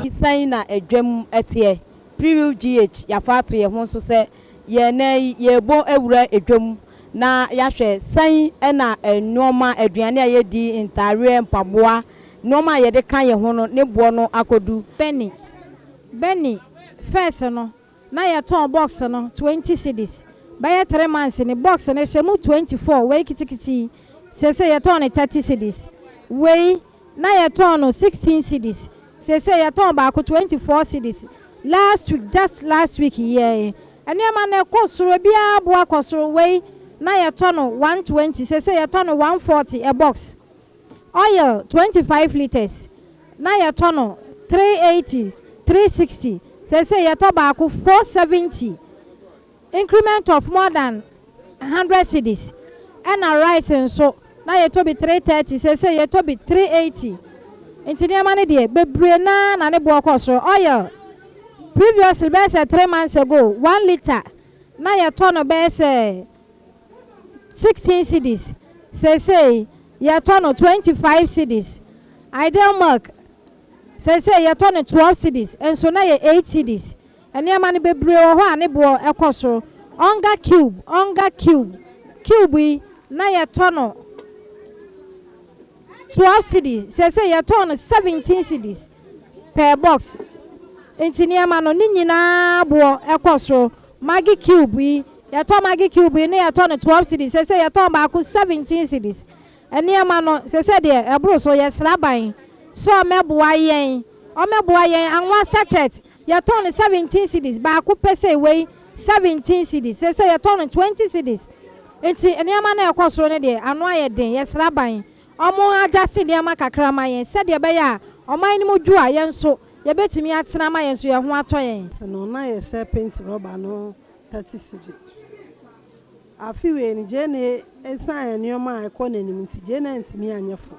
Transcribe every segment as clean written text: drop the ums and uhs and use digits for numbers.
Sɛn na dwam teɛ? Preview GH, Yɛafa ato yɛn ho so sɛ yɛn nnɛ yi yɛrebɔ awura dwam na yɛahwɛ sɛn na nnoɔma, aduane a yɛdi, ntaareɛ, mpaboa, nnoɔma a yɛde ka yɛn ho no ne boɔ no akɔdu. Benny, Benny, first no na yɛtɔn box no 20 cedis. Bɛyɛ 3 months ni, box no hyɛ mu 24, wei kitikiti yi, seesei yɛtɔn no 30 cedis. Wei na yɛtɔn no 16 cedis, seesei yɛtɔn baako 24 cedis. Last week, just last week yɛɛ nneɛma no ɛkɔ soro, biara boa kɔ soro. Wei na yɛtɔ no 120, seesei yɛtɔ no 140 a box. Oil 25 litres na yɛtɔ no 380, 360, seesei yɛtɔ baako 470, increment of more than 100 cedis. Ɛna rice nso na yɛtɔ bi 330, seesei yɛtɔ bi 380. Nti nneɛma no deɛ, bebree naa na ne boɔ kɔ soro. Oil, previously, bɛyɛ sɛ 3 months ago, 1 litre na yɛtɔ no bɛyɛ sɛ 16 cedis, seesei yɛtɔ no 25 cedis. Ideal Milk, seesei yɛtɔ no 12 cedis, nso na yɛ 8 cedis. Nneɛma no bebree wɔ hɔ a ne boɔ ɛkɔ soro. Onga cube, Onga cube, cube yi na yɛtɔ no 12 cedis, seesei yɛtɔ no 17 cedis per box. Nti nneɛma no ne nyinaa boɔ ɛkɔ soro. Maggi cube yi, yɛtɔ Maggi cube yi ne yɛtɔ no 12 cedis, seesei yɛtɔ baako 17 cedis. Nneɛma no seesei deɛ, ɛboro so. Yɛsrɛ aban sɛ ɔmɛboa yɛn, ɔmɛboa yɛn. Anwa sachet, yɛtɔn no 17 cedis baako pɛ, sɛ wei 17 cedis, seesei yɛtɔn no 20 cedis. Nti nneɛma no ɛkɔ soro no deɛ, ano ayɛ den. Yɛsrɛ aban ɔmo agyase nneɛma kakra ma yɛn, sɛdeɛ ɛbɛyɛ a ɔman no mu dwo a, yɛn nso yɛbɛtumi atena ma yɛn nso yɛn ho atɔ yɛn. No na yɛhyɛ paint rɔba no 30 cedi. Afe wei no, gyeene, ɛsiane nneɛma a ɛkɔ n'anim nti, gyeene ntumi anyɛ fo.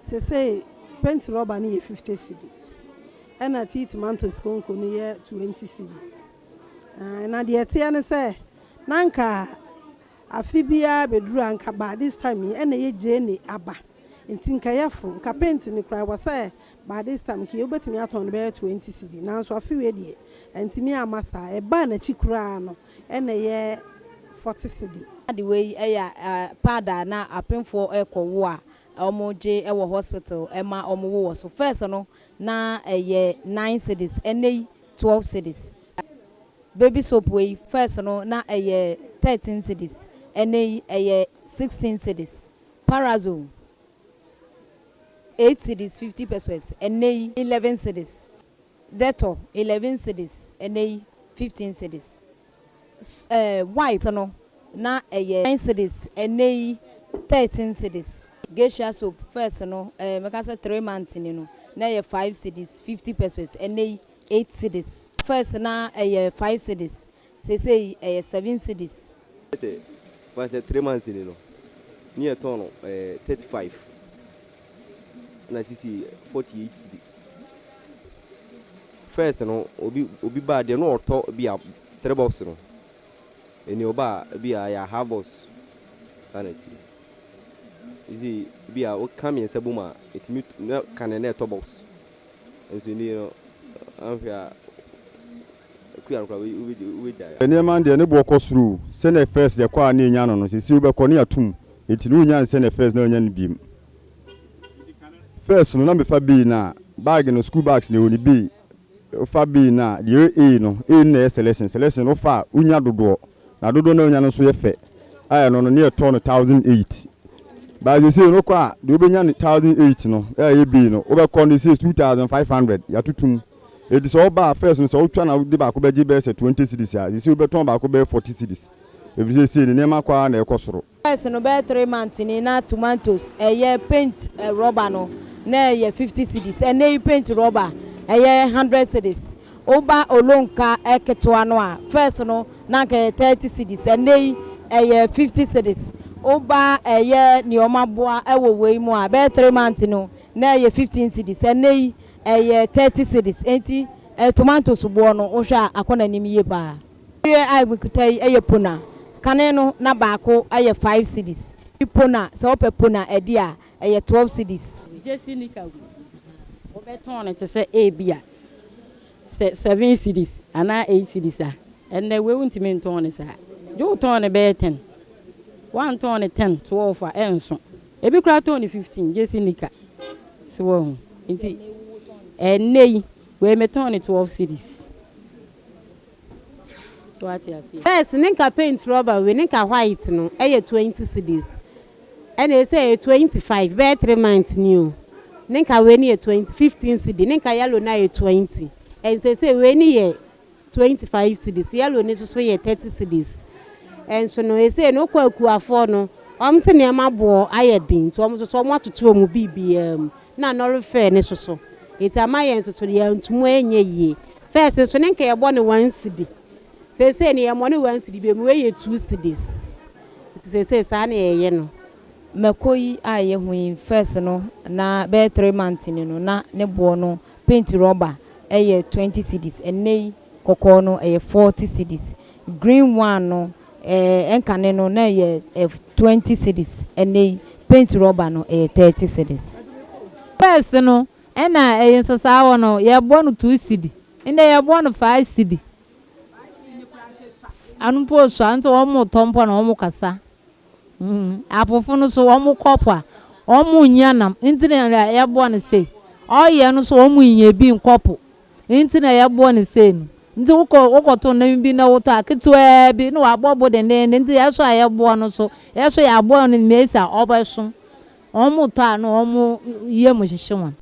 Sesei paint rɔba no yɛ 50 cedi, ɛna tea tomatoes konko no yɛ 20 cedi. Na deɛ ɛteɛ ne sɛ, na nka afe biara bɛduru a, nka by this time yi ɛna ɛyɛ gyeene aba, nti nka yɛ fo, nka paint no koraa wɔ sɛ by this time nka wobɛtumi atɔn no bɛyɛ 20 cedi. Nanso afe wei deɛ, ntumi ama saa. Ɛbaa n'akyi koraa no, ɛna ɛyɛ 40 cedi. Ade wei yɛ pad a na apemfoɔ rekɔwo a wɔgye wɔ hospital ma wɔwo wɔ so. First no na ɛyɛ 9 cedis, ɛnɛ yi 12 cedis. Baby soap wei, first no na ɛyɛ 13 cedis, ɛnɛ yi ɛyɛ 16 cedis. Parazone, 8 cedis 50 pesewas, ɛnɛ yi 11 cedis. Dettol, 11 cedis, ɛnɛ yi 15 cedis. Wipe no na ɛyɛ 9 cedis, ɛnɛ yi 13 cedis. Geisha soap, first no, mɛka sɛ 3 months ni no, na ɛyɛ 5 cedis 50 pesewas, ɛnɛ yi 8 cedis. First na ɛyɛ 5 cedis, seesei ɛyɛ 7 cedis. Sɛ wɔn sɛ 3 months ni no, ne yɛ tɔn no 35, ɛna sisi 48 cedi. First no, obi baa deɛ no, ɔtɔ bi a three box no, ɛni ɔbaa bi a yɛ half box saa na ti esi bi a ɔka mmiɛnsa bom a etumi na kane na ɛtɔ box. Nso ni no, ahwɛ a kuya no koraa wobɛgya. Nneɛma deɛ, ne boɔ kɔ soro. Sɛnɛ first yɛkɔ a ne ɛnya no, sisi wobɛkɔ ne atum, enti ne wonya nsɛ ne first na wonya no biem. First no, na mefa bii no a bag no, school bags na ɛwɔ ne bii. Wofa bii no a, deɛ ɛyɛ A no, A no na ɛyɛ selection. No wofa a, wonya dodoɔ, na dodoɔ no a wonya no nso yɛ fɛ a, ɛno no ne yɛtɔ no 1800. Baasi sei no kɔ a, deɛ wobɛnya no 1800 no, ɛyɛ bii no, wobɛkɔ no sei 2500, yɛatotom. Edi sɛ ɔba first no, sɛ wotwa na wode baako bɛgye bɛyɛ sɛ 20 cedis a, sisi wobɛtɔn baako bɛyɛ 40 cedis, efiri sɛ sei ne nneɛma kɔ ara na ɛkɔ soro. First no, bɛyɛ 3 months ni, na tomatoes ɛyɛ paint rɔba no na ɛyɛ 50 cedis, ɛnɛ yi paint rɔba ɛyɛ 100 cedis. Woba olonka ɛketewa no a, first no na nka ɛyɛ 30 cedis, ɛnɛ yi ɛyɛ 50 cedis. Woba ɛyɛ nneɛma boa ɛwɔ wei mu a, bɛyɛ 3 months no na ɛyɛ 15 cedis, ɛnɛ yi ɛyɛ 30 cedis. Enti tomatoes boɔ no, wohwɛ a, akɔ n'anim yie paa. Wie a mekuta yi ɛyɛ pona. Kane no na baako ɛyɛ 5 cedis. Pona, sɛ wopɛ pona ɛdi a, ɛyɛ 12 cedis. Gyesi nika gu wobɛtɔn no te sɛ ebi a Sɛ 7 cedis anaa 8 cedis a, ɛnnɛ wei wontumi ntɔn no saa. Gye wotɔn no bɛyɛ 10. Woantɔn no 10, 12 a, ɛnso. Ebi koraa tɔn no 15 gye si nika. So wahu. Nti ɛnnɛ yi, wei metɔn no 12 cedis. So wate aseɛ. First ne nka paint rubber wei ne nka white no ɛyɛ 20 cedis, ɛna ɛsɛ ɛyɛ 25 bɛyɛ 3 months ni o. Ne nka wei ni yɛ 20, 15 cedi. Ne nka yellow na yɛ 20, ɛnsɛ wei ni yɛ 25 cedis, yellow ni nso so yɛ 30 cedis. Ɛnso no ɛsɛ no wokɔ akuafoɔ no, wɔn sɛ nneɛma boɔ ayɛ den, nti wɔn nso so wɔn atoto wɔn biribiara mu na lorry fare ne soso eti ama yɛn nso so yɛn ntomo ɛnyɛ yie. First nso ne nka yɛbɔ ne 1 cedi, seesei ne yɛmmɔ ne 1 cedi bi mu, wei yɛ 2 cedis, nti seesei saa na yɛyɛ no. Mako yi a yɛhu yi, first no na bɛyɛ 3 months ni no na ne boɔ no, paint rubber ɛyɛ 20 cedis. Ɛnnɛ yi kɔkɔɔ no ɛyɛ 40 cedis. Green one no ɛnkane no na ɛyɛ 20 cedis. Ɛnnɛ yi paint rubber no ɛyɛ 30 cedis. First no, ɛna ɛyɛ nsesaa wɔ no, yɛbɔ no 2 cedi, ndɛ yɛbɔ no 5 cedi. Ano mpo sua nti wɔn tɔ mpo na wɔn kasa. Apofo no so wɔn kɔ po a, wɔn nya nam nti na yɛbɔ no sei. Ɔyɛ no so wɔn nya bi nkɔ po nti na yɛbɔ no sei no. Nti wokɔtɔ nam bi na wotɔ a, ketewaa bi na wabɔ bo dendenden, nti yɛso a yɛboɔ no so, yɛso yɛabɔ no mmiɛnsa a ɔbɛso. Wɔn tɔ a na wɔn yam hyehyɛ wɔn.